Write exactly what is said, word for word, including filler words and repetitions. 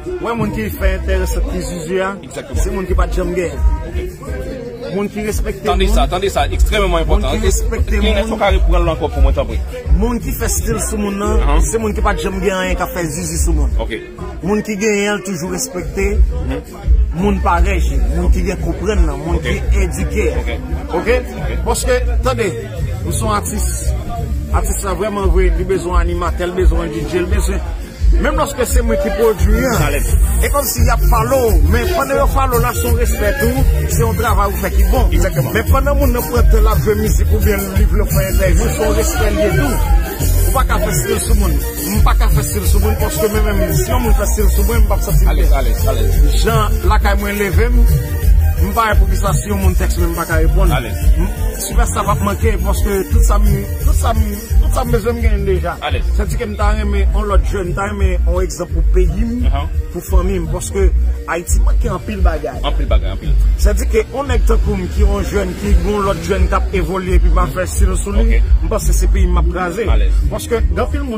Wè, moun ki fè enteresan, ki zizi a, se moun ki pa t janm gen. Moun ki respekte moun. Tande sa, tande sa, ekstrèmeman enpòtan. Moun ki respekte moun. Lè fò ka reprann l ankò pou mwen, tanpri. Moun ki fè stil sou moun nan, se moun ki pa t janm gen anyen k ap fè zizi sou moun. Moun ki genyen l toujou respekte. Moun parèy, moun ki gen konprann nan, moun ki edike. Ok? Paske, tande, ou se yon atis. Atis la vrèman vre, li bezwen animatè, li bezwen D J, li bezwen. Menm lòske se mwen ki pwodui an, e kòmsi y ap follow, men pandan yo follow la, se yon respè tou, se yon travay ou fè ki bon. Men pandan moun nan pran tan l ap jwe mizik oubyen li vle fè entèvyou, se yon respè l ye tou. Ou pa ka fè stil sou moun. M pa ka fè stil sou moun paske mwen menm, si yon moun fè stil sou mwen, m p ap santi m byen. Jan lakay mwen leve m, m pa wè poukisa si yon moun tèks mwen, m pa ka reponn. Sipèsta p ap manke paske tout sa m tout sa m tout sa m bezwen m genyen l deja. Sètadi ke m ta renmen yon lòt jèn, m ta renmen yon egzanp pou peyi m, pou fanmi m, paske Ayiti manke anpil bagay. Anpil bagay, anpil. Sètadi ke yon nèg tankou m ki yon jèn, ki gen yon lòt jèn k ap evolye epi pa fè stil sou li, m panse se peyi m m ap kraze. Paske gen anpil moun